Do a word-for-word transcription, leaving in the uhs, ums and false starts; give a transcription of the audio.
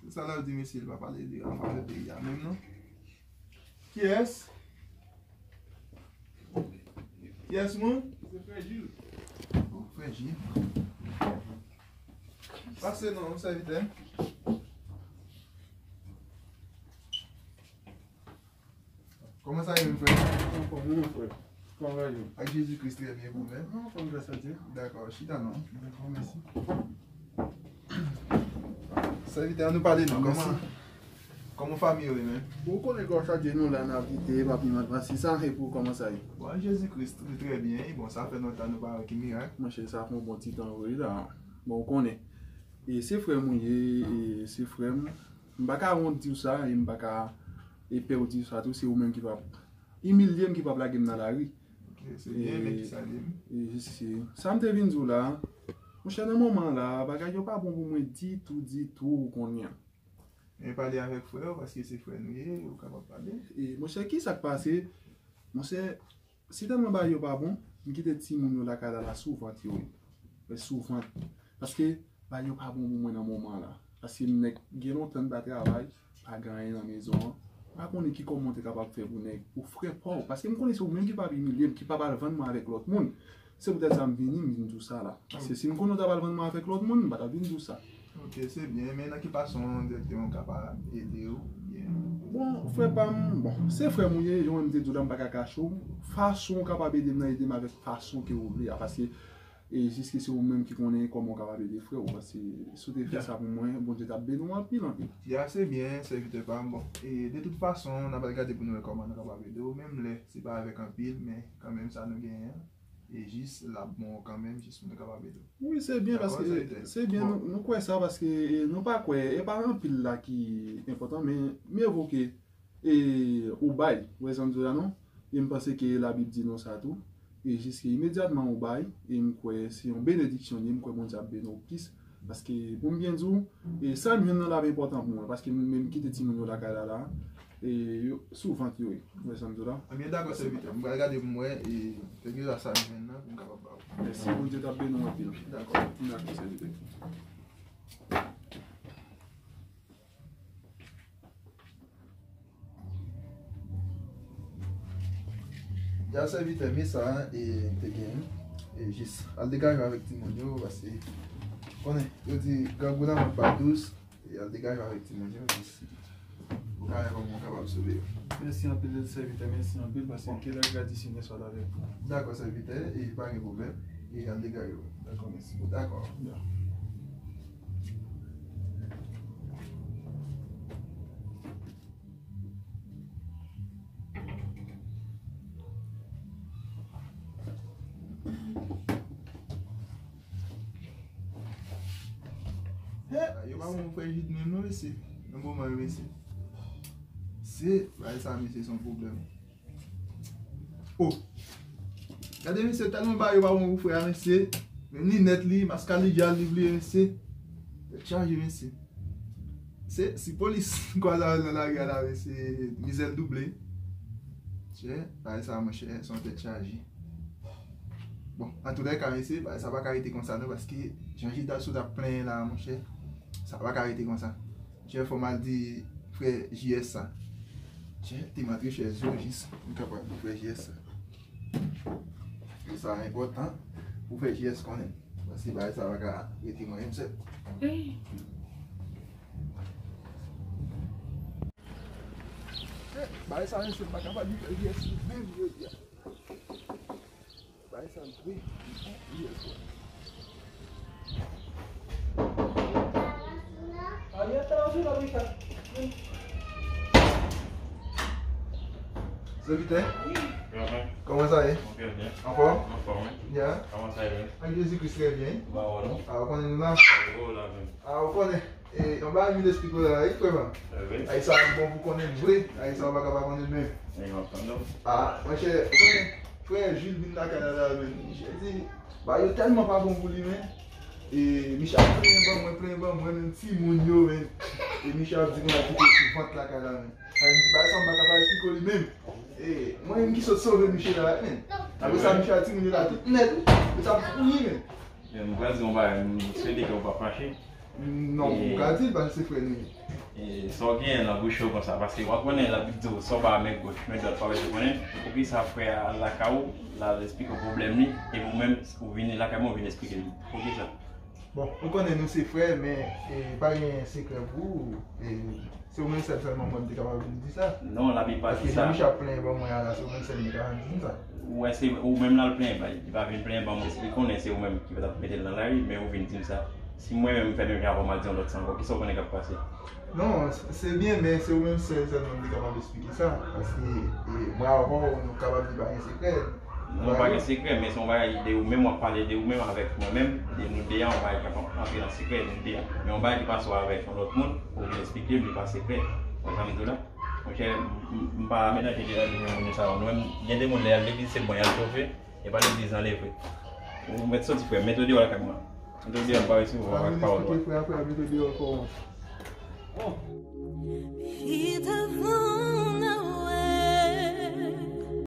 Sa l ap di mesye, li pa pale de an favè peyi a menm non. Kiyès? Kiyès moun? Se frè Jil. Oh, frè Jil. Pase non, sèvitè. Kòman sa ye, frè? Anfòm, wi, mon frè. Kòman va yo? Ak Jezi Kris, trè byen, pou mwen. Anfòm, gras a Dye. Dakò, chita non. Dakò, mèsi. Sèvitè, nou pale non. Kòman, kòman fanmi yo ye menm? Bon, ou konnen gras a Dye nou la, n ap lite, pa pi mal pase sa, e pou kòman sa ye? Bon, ak Jezi Kris, nou trè byen. Bon, sa fè lontan nou pa wè ki mirak. Monchè, sa fè yon bon ti tan vre la. Bon, ou konnen. E se frè m ou ye, e se frè m. M pa ka wont di w sa, e m pa ka e pè w di w sa tou, se ou menm ki p ap imilye m, ki p ap lage m nan lari. Ok, se byen, men kisa li ye? E, e, se, sa m te vin di w la, monchè, nan moman la, bagay yo pa bon pou mwen ditou, ditou, ou konnen. Men pale avèk frè w, paske se frè nou ye, ou kapab pale. E, monchè, kisa k pase? Monchè, se tèlman bagay yo pa bon, m kite timoun yo lakay la, la souvant yo ye. Mwen souvant. Paske bagay yo pa bon pou mwen nan moman la. Paske m nèg gen lontan m pa travay, pa gen anyen nan mezon an. M pa konnen ki kòman w te kapab fè pou nèg, pou frè pa w. Paske m konnen se ou menm ki p ap imilye m, ki p ap al vann mwen avèk lòt moun. Se poutèt sa m vini, m vin di w sa la. Paske si m konnen w t ap al vann mwen avèk lòt moun, m pa t ap vin di w sa. Ok, se byen, men nan ki fason dirèkteman m kapab ede w? Byen. Bon, frè pa m, bon, se frè m ou ye, jan mwen m te di w la, m pa ka kache w. Fason w kapab ede m nan, ede m avèk fason ke w vle a, paske, e, jiske se ou menm ki konnen kòman w kapab ede frè w, paske si w te fè sa pou mwen, Bondye t ap beni w anpil, anpil. Ya, se byen, sèvitè pa m. Bon, e, de tout fason, n ap al gade pou nou wè kòman nou kapab ede w, menm lè se pa avèk anpil, men kanmenm sa nou genyen an. E jis l ap bon kanmenm, jis pou nou kapab ede w. Wi, se byen, paske se byen, nou, nou kwè sa, paske, e, nou pa kwè, e pa anpil la ki enpòtan, men mye vo ke, e, ou bay, ou wè sa m di w la non? E m panse ke Labib di nou sa tou. E jis ke imedyatman ou bay, e m kwè se yon benediksyon li ye, m kwè Bondye ap beni w plis. Paske, pou m byen di w, e sa m jwenn nan la ap enpòtan pou mwen, paske m, m kite timoun yo lakay la, la, e yo, souvant yo ye. Ou wè sa m di w la? Ebyen, dakò, sèvitè. M pral gade pou m wè, e, kèlkeswa sa m jwenn nan, pou m kapab ba w. Mèsi, Bondye t ap beni w anpil. Dakò. Dakò, sèvitè. Ya sèvitè, men sa, e, m te gen, e, jis al degaje w avèk timoun yo, paske, konnen, yo di, grangou nan vant pa dous, e, al degaje w avèk timoun yo, jis, pou ka wè kòman w kapab sove yo. Mèsi anpil, sèvitè, mèsi anpil, paske ke la gras di Senyè swa avèk ou. Dakò, sèvitè, e pa gen pwoblèm, e al degaje w. Dakò, mèsi. Dakò. Ya. He, yo pa bon frè Jid menm non, mesye. Nan moman yo, mesye. Se, bagay sa, mesye, se yon pwoblèm. Oh! Gade, mesye, tèlman bagay yo pa bon pou frè a, mesye. Men linèt li, maskadyal li vle, mesye. Tèt chaje, mesye. Se, si polis kwaze avè l nan lari a la, mesye, mizè l double. Chè, bagay sa, monchè, se yon tèt chaje. Bon, antoulèka, mesye, bagay sa pa ka rete konsa non, paske jan Jid sot ap plenyen la, monchè, sa pa ka rete konsa. Chè, fò m al di frè J S sa. Chè, te m antre chèz yo jis m kapab di frè J S sa. E sa enpòtan pou frè J S konnen. Paske bagay sa pa ka rete mwen menm sèl. Bagay sa, mesye, m pa kapab di frè J S li menm jodi a. Bagay sa dwe. Sèvitè? Wi. Kòman sa ye? Mwen trè byen. Anfòm? Anfòm, wi. Ya. Kòman sa ye menm? Ak Jezi Kris trè byen. Ou pa wè non? A, ou konnen nou la? Ou la menm. A, ou konnen. E, yon bagay m vin esplike w la, wi, frè pa m. Ay sa bon pou konnen vre. Ay sa w pa ka pa konnen menm. A, monchè, ou konnen, frè Jil vin lakay la la, men, monchè, di, bagay yo tèlman pa bon pou li, men. E, miche ap plenyen ban mwen, plenyen ban mwen, menm timoun yo, men. E, miche ap di konsa kite sou vant lakay la, men. Sa vle di, bagay sa, m pa ka pa esplike w li menm. E, mwen menm ki sot sove miche la, men. Apre sa, miche a timoun yo la, tout nèt, wi. Apre sa, m kouri, men. Men, m pral di yon bagay, m swete ke w pa fache. Non, ou ka di l, paske se frè nou ye. E, sa w genyen nan bouch ou konsa, paske w ap konnen l ap di w sa w pa men goch, men dwat pa bezwen konnen. Poukisa frè a al lakay ou, l al esplike w pwoblèm li, epi ou menm, ou vini lakay mwen, ou vin esplike l? Poukisa? Bon, ou konnen nou se frè, men e, pa gen sekrè pou ou. E, se ou menm sèl sèlman mwen m te kapab vin di sa. Non, Labib pa Paske di sa. Jan Michel ap plenyen ban mwen a la, se ou menm sèl m te kapab vin di sa. Ou wè se ou menm l al plenyen bay. Li pa vin plenyen ban mwen. Li konnen se ou menm ki t ap mete l nan lari, men ou vin di m sa. Si mwen menm m fè menm jan avè w, m al di yon lòt sa ankò, kisa w konnen k ap pase? Non, se byen, men se ou menm sèl sèlman m te kapab esplike sa. Paske e, mwen avè w, nou kapab di pa gen sekrè. Non, pa gen sekrè, men se yon bagay de ou menm, w ap pale de ou menm avèk mwen menm, de nou de a, yon bagay ki ap antre nan sekrè, nou de a. Men yon bagay ki pase w avèk yon lòt moun, ou vin esplike m, li pa sekrè. Ou konprann sa m di w la? Monchè, m- m- m pa menanje de la vini moun sa yo. Nou menm, gen de moun lè y al legliz, se bon, y al chofe, e pa legliz nan leve. Ou mèt soti frè, mete w deyò lakay mwen. Mete w deyò, m pa resevwa w ak pawòl ou a. Frè, frè, mete w deyò ankò. Bon,